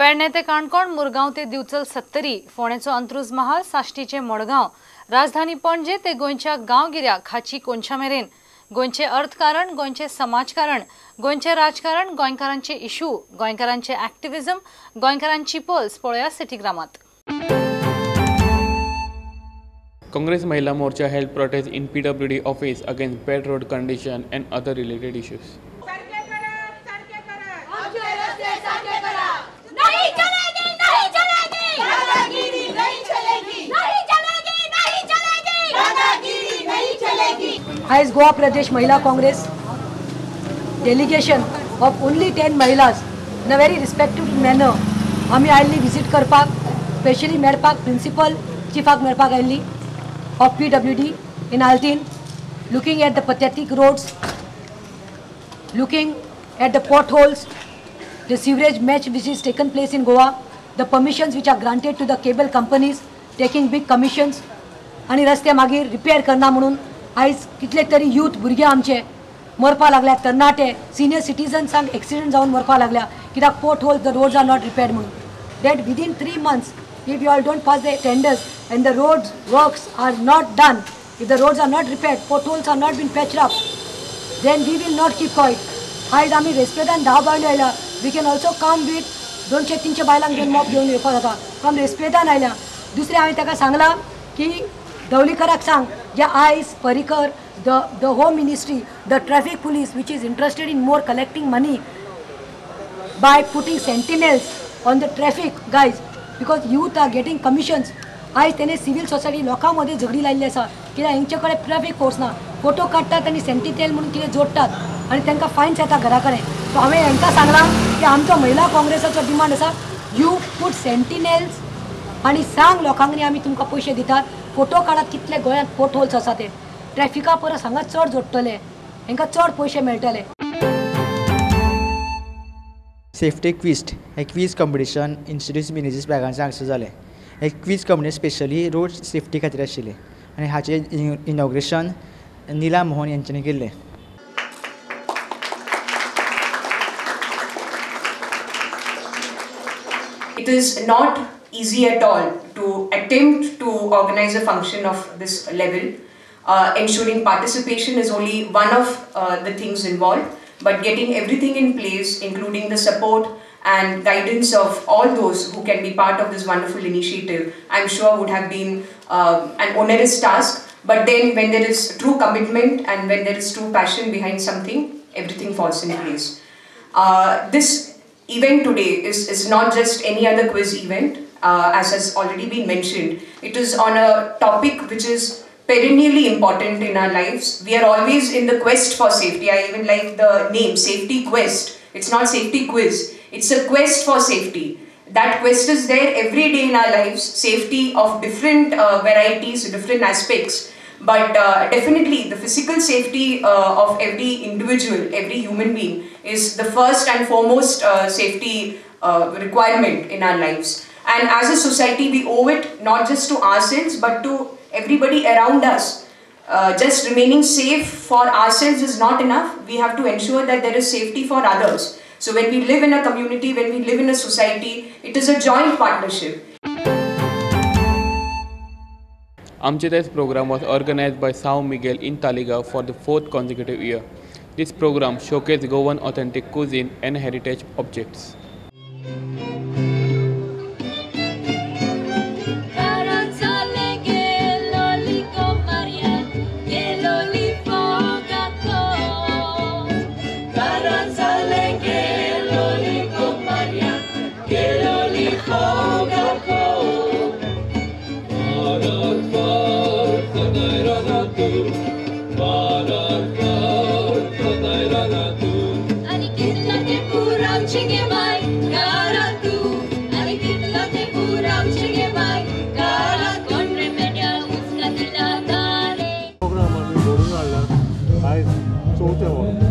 पेडणे ते काणकोण, मुरगांव ते दिवचल सत्तरी, फोंडेचो अंत्रुज महाल, साश्टीचे मडगांव, राजधानी पणजे ते गोंयच्या गांवगिऱ्या खाची कोनशा मेरेन गोंयचे अर्थकारण, गोंयचे समाजकारण, गोंयचे राजकारण, गोंयकारांचे इशू, गोंयकारांचे ॲक्टिव्हिजम, गोंयकारांची पल्स पळोवया सिटीग्रामात. Congress Mahila Morcha held protest in PWD office against bad road condition and other related issues. आयज Goa Pradesh Mahila Congress delegation of only 10 महिलास in a very respective manner आमी आयिल्ली विजीट करपाक, specially मेळपाक principal चिफाक मेळपाक आयिल्ली of PWD in Altinho, looking at the pathetic roads, looking at the potholes, the sewerage match which is taken place in Goa, the permissions which are granted to the cable companies taking big commissions आनी रस्ते मागीर repair करना म्हणून आयज कितले तरी youth भुरगे आमचे मरपा लागल्या, तरणाटे सिनियर सिटीजन्सांक एक्सिडंट जावन मरपा लागल्या कित्याक pothole, the roads are not repaired म्हणून. That within 3 months if you all don't pass the tenders and the roads works are not done, if the roads are not repaired, potholes are not been patched up, then we will not keep quiet. आयज आमी रेस्पेदान 10 बायलो आयल्या, we can also come with 200-300 बायलांक घेवन mop घेवन येवपाक जाता. आमी रेस्पेदान आयल्या. दुसरें हांवें ताका सांगलां की दवलीकराक सांग जे आयज Parrikar, the home ministry, the traffic police which is interested in more collecting money by putting sentinels on the traffic guys because youth are getting commissions. आयज तेणे सिव्हील सोसायटी लोकां मदें झगडी लायिल्ली आसा कित्याक हेंचे कडेन ट्रॅफिक फोर्स ना, फोटो काडटात आनी सेंटिनेल म्हणून कितें जोडटात आनी तांकां फायन्स येता घरा कडेन. सो हांवें हेंकां सांगलां की आमचो महिला काँग्रेसाचो डिमांड आसा, you put sentinels आनी सांग लोकांक आमी तुमकां पयशे दितात, फोटो काडात कितले गोंयांत पोट होल्स आसा ते, ट्रॅफिका परस हांगा चड जोडटले, हेंकां चड पयशे मेळटले. सेफ्टी क्विस्ट हे quiz competition institute Menezes Braganza हांगसर जालें. हे quiz competition specially road safety खातीर आशिल्लें आनी हाचें इनॉग्रेशन निला मोहन यांच्यानी केल्लें. It is not easy at all to attempt to organize a function of this level. Ensuring participation is only one of the things involved, but getting everything in place, including the support and guidance of all those who can be part of this wonderful initiative, I'm sure would have been an onerous task. But then when there is true commitment and when there is true passion behind something, everything falls in place. This event today is not just any other quiz event, as has already been mentioned. It is on a topic which is perennially important in our lives. We are always in the quest for safety. I even like the name, Safety Quest. It's not safety quiz. It's a quest for safety. That quest is there every day in our lives, safety of different varieties, different aspects. But definitely the physical safety of every individual, every human being is the first and foremost safety requirement in our lives. And as a society, we owe it not just to ourselves, but to everybody around us. Just remaining safe for ourselves is not enough. We have to ensure that there is safety for others. So when we live in a community, when we live in a society, it is a joint partnership. Amche Dais program was organized by Sao Miguel in Taleigao for the 4th consecutive year. This program showcased Goan authentic cuisine and heritage objects. Programme आमी घडोवन हाडला आयज चवथें वर्स.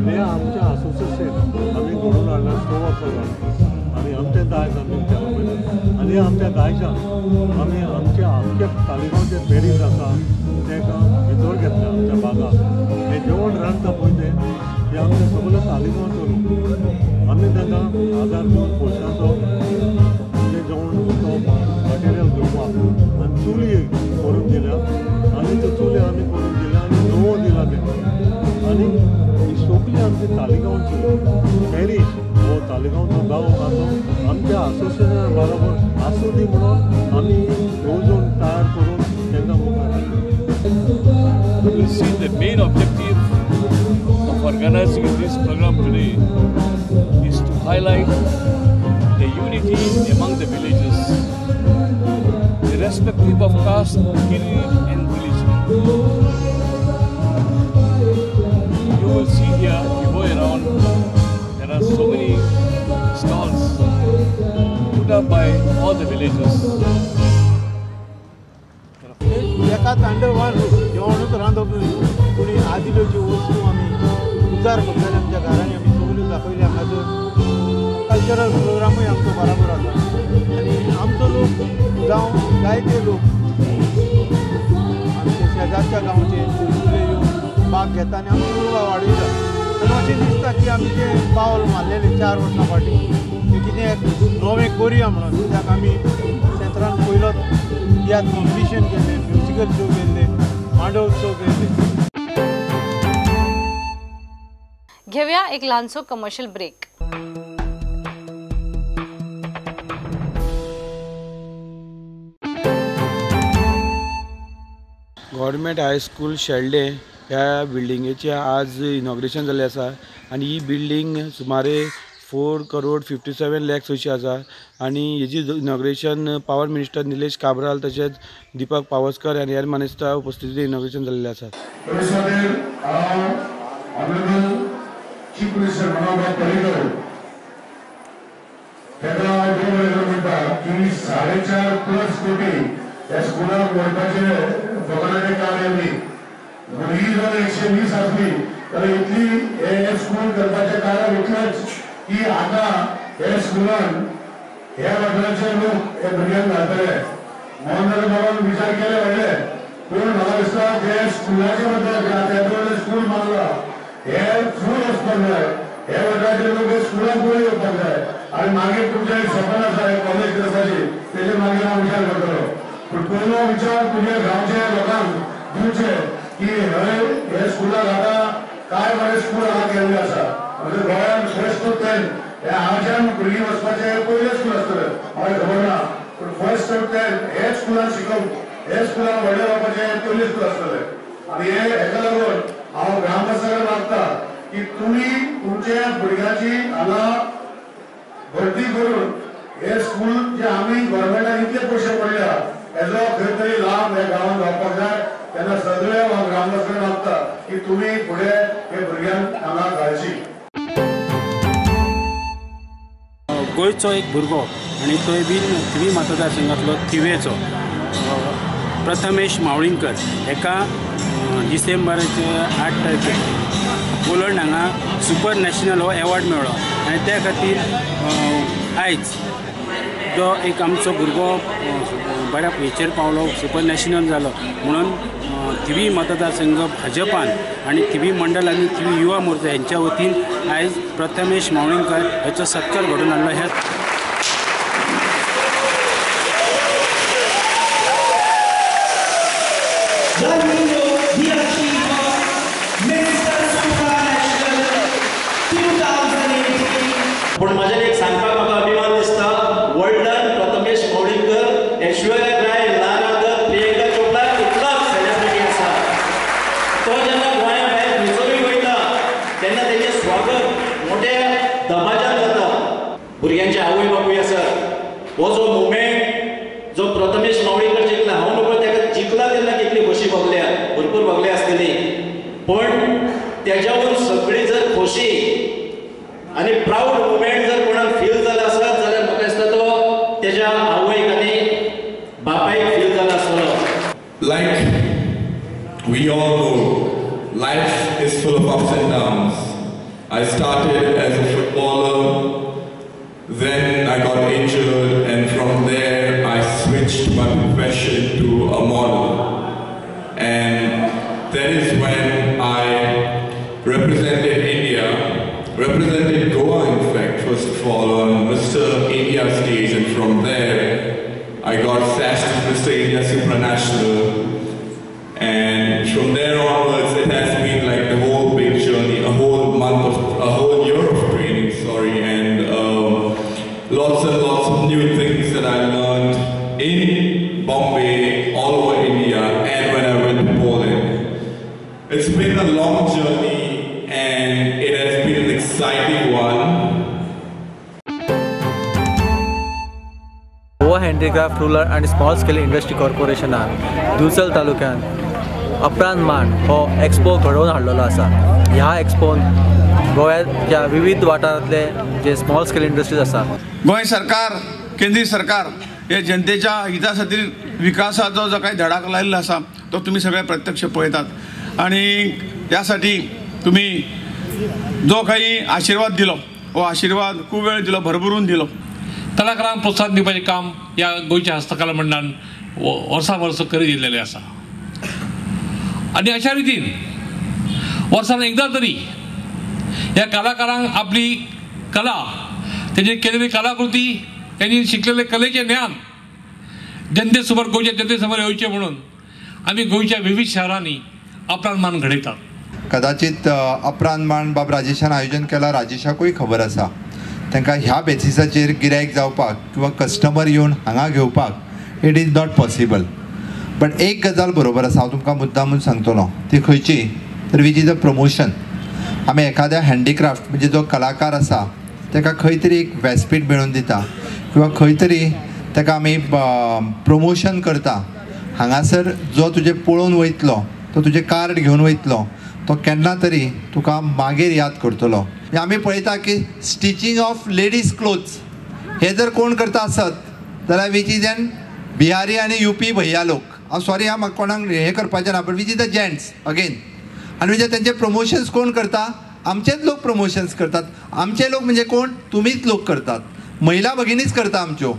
हें आमचें association आमी घडोवन हाडला 6 वर्सां जालीं आनी आमचें दायज आमी केलां पळय आनी आमच्या दायजान आमी आमचे आमचे तालिगांवचे पेरीस आसा ताका भितर घेतला आमच्या बागाक. हें जेवण रांदता पळय तें आमचें सगळें तालिगांवचो लोक आमी तांकां आदार दिवन पयशांचो आमची तालिगांवची पॅरीश हो तालिगांवचो गांव आसो आमच्या असोसिएशना बरोबर आसूं दी म्हणून आमी येवजण तयार करून तांकां मुखार हाडली. You see, the main objective of organizing this program today is to highlight the unity among the villages, irrespective of caste, creed and religion. You will see here, if you go around, there are so many stalls put up by all the villages. एकाच under one roof जेवणूच रांदप न्हय पूण आदल्यो ज्यो वस्तू आमी उजार करताले आमच्या घरांनी आमी सगल्यो दाखयल्यो. हांगासर कल्चरल प्रोग्रामूय आमचो बराबर आसा आनी आमचो लोक जावं जायते लोक आमचे शेजारच्या गांवचे सगळे येवन भाग घेता आनी आमची उर्बा वाडयता. आनी अशें दिसता की आमी जें पावल मारलेलें 4 वर्सां फाटीं तें कितें नवें करुया म्हणून, कित्याक आमी क्षेत्रान पयलोच तियात्र कॉम्पिटिशन केलें, म्युजिकल शो केल्ले, मांडो उत्सव केल्ले. घेऊया एक ल्हानसो commercial break. Government high school Shelde ह्या बिल्डिंगेचें आज इनॉग्रेशन जाल्लें आसा आनी ही बिल्डींग सुमारे 4 करोड 57 लॅक्स अशी आसा आनी हेजी inauguration power minister Nilesh Cabral तशेंच दीपक पावसकर आनी हेर मानेस्तां उपस्थितींत इनॉग्रेशन जाल्लें आसा. की 4.5+ कोटी ह्या स्कुलाक व्हरपाचें भगवानाचें कार्य न्ही. भुरगीं जर 120 आसली जाल्यार इतली हे स्कूल करपाचें कारण इतलेंच की आतां हे स्कुलान ह्या वाठाराचे लोक हे भुरग्यांक घालतले. मोहन बाबान विचार केले व्हडले, पूण म्हाका दिसता जे स्कुलाचे बद्दल स्कूल मानला हे फूल वचपाक जाय, हे वाठाराचे लोक हे स्कुलाक वयर येवपाक जाय आनी मागीर तुमचें एक सपन आसा हे कॉलेज करपाची, तेजे मागीर हांव विचार करतलो. पूण पयलो विचार तुज्या गांवच्या लोकांक दिवचे की हय हे स्कुलाक आतां काय बरें स्कूल हांगा केल्लें आसा. म्हणजे गोंयांत फर्स्ट टू 10 हे हांगाच्यान भुरगीं वचपाचें पयलें स्कूल आसतलें, म्हाका खबर ना, पूण फर्स्ट टू 10 हे स्कुलान शिकप, हे स्कुलान व्हडलें जावपाचें पयलें स्कूल आसतलें. आनी हे हेका लागून हांव ग्रामस्थां मागता की तुमी तुमच्या भुरग्यांची हांगा भरती करून हे स्कूल जे आमी गव्हर्मेंटान इतले पयशे पडल्या हेजो खंय तरी लाभ ह्या गांवांत जावपाक जाय. तेन्ना सगळे हांव ग्रामस्थां मागता की तुमी फुडें हे भुरग्यांक हांगा घालची. गोंयचो एक भुरगो आनी तोय बीन थिवी मतदारसंघांतलो थिवेचो प्रथमेश मावळींकर हेका डिसेंबराचे 8 तारखेक पोलंड हांगा सुपर नॅशनल हो एवॉर्ड मेळ्ळो आनी त्या खातीर आयज जो एक आमचो भुरगो बऱ्या हेचेर पावलो, सुपर नॅशनल जालो म्हणून थिवी मतदारसंघ भाजपान आनी थिवी मंडल आनी थिवी युवा मोर्चा हेंच्या वतीन आयज प्रथमेश मावळींकर हेचो सत्कार घडोवन हाडलो. ह्या पूण म्हज्यान एक सांगपाक म्हाका अभिमान दिसता, वर्ल्डान प्रथमेश मावळींकर, ऐश्वर्या राय, लारा दत्त, प्रियंका चोपडा इतलोच सेलिब्रिटी आसा. तो जेन्ना गोंया भायर खंयसरूय वयता तेन्ना तेजें स्वागत मोठ्या दबाज्यान जाता. भुरग्यांचे आवय बापूय आसात. हो जो मुवमेंट जो प्रथमेश मावळींकर जिखला, हांव न्हू ताका जिखला तेन्ना कितली खोशी भोगल्या, भरपूर भोगल्या आसतली, पण तेज्यावर सगळी जर खोशी आनी प्राऊड मुवमेंट जर कोणाक फील जाला आसत जाल्यार म्हाका दिसता तो तेज्या आवयक आनी बापायक फील जाला आसतलो. Like we all know, life is full of ups and downs. I started as a footballer, then I got injured, and from there I switched my profession to a model. And that is when I represented India, represented Goa in fact, first of all on Mr. India stage, and from there I got sashed to Mr. India Supranational. And from there onwards it has been like the whole big journey, a whole month of lots and lots of new things that I learned in Bombay, all over India, and when I went to Poland. It's been a long journey and it has been an exciting one. Goa handicraft rural and small scale industry कॉर्पोरेशनान Divchal तालुक्यान अपरांत मांड हो expo घडोवन हाडलेलो आसा. ह्या एक्सपोन गोव्याच्या विविध वाठारांतले जे स्मॉल स्केल इंडस्ट्रीज आसा, गोंय सरकार, केंद्रीय सरकार हे जनतेच्या हिता खातीर विकासाचो जो काही धडाक लायिल्लो आसा तो तुमी सगळे प्रत्यक्ष पळयतात आनी त्यासाठी तुम्ही जो काही आशीर्वाद दिलो हो आशीर्वाद खूब वेळ दिलो, भरभरून दिलो. कलाकारांक प्रोत्साहन दिवपाचें काम ह्या गोंयच्या हस्तकला मंडळान वर्सां वर्स करीत येयल्लेलें आसा आनी अशा रितीन वर्सान एकदां तरी ह्या कलाकारांक आपली कला, तेजी केलेली कलाकृती, तेणी शिकलेले कलेचें ज्ञान जनते समोर, गोंयच्या जनते समोर येवचें म्हणून आमी गोंयच्या विविध शहरांनी अपरांत मान घडयतात. कदाचित अपरांत मान बाब राजेशान आयोजन केला, राजेशाकूय खबर आसा तांकां ह्या बेसिसाचेर गिरायक जावपाक किंवा कस्टमर येवन हांगा घेवपाक it is not possible. But एक गजाल बरोबर आसा, हांव तुमकां मुद्दामून सांगतलो, ती खंयची तर which is a promotion. आमी एखाद्या हँडीक्राफ्ट म्हणजे जो कलाकार आसा ताका खंय तरी एक व्यासपीठ मेळोवन दिता किंवा खंय तरी ताका आमी प्रमोशन करता. हांगासर जो तुजें पळोवन वयतलो, तो तुजें कार्ड घेवन वयतलो, तो केन्ना तरी तुका मागीर याद करतलो. आमी पळयता की स्टिचींग ऑफ लेडीज क्लोथ्स हे जर कोण करता आसत जाल्यार which is N Bihari आनी युपी भैया लोक. हांव सॉरी हां, म्हाका कोणाक हें करपाचें ना, but which is the gents again. आनी म्हणजे तेंचे प्रमोशन्स कोण करता? आमचेच लोक प्रमोशन्स करतात. आमचे लोक म्हणजे कोण? तुमीच लोक करतात, महिला भगिनीच करता आमच्यो,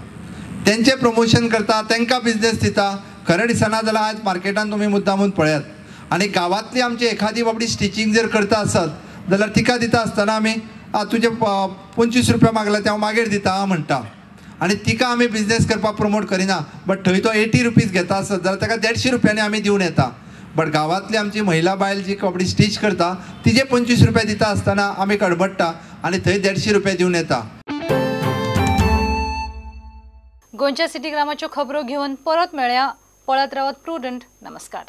तेंचे प्रमोशन करता, तांकां बिजनेस दिता. खरें दिसना जाल्यार आज मार्केटान तुमी मुद्दामून पळयात आनी गांवांतली आमची एखादी बाबडी स्टिचींग जर करता आसत जाल्यार तिका दिता आसतना आमी तुजे 25 रुपया मागला ते हांव मागीर दिता म्हणटा आनी तिका आमी बिजनेस करपाक प्रमोट करिना. बट थंय तो 80 रुपीज घेता आसत जाल्यार ताका 150 रुपयांनी आमी दिवन येता. बट गांवांतली आमची महिला बायल जी कपडे स्टीच करता तिजे 25 रुपया दिता आसतना आमी कडबडटा आनी थंय 150 रुपया दिवन येता. गोंयच्या सिटीग्रामाच्यो खबरो घेवन परत मेळया. पळत रावत प्रुडंट. नमस्कार.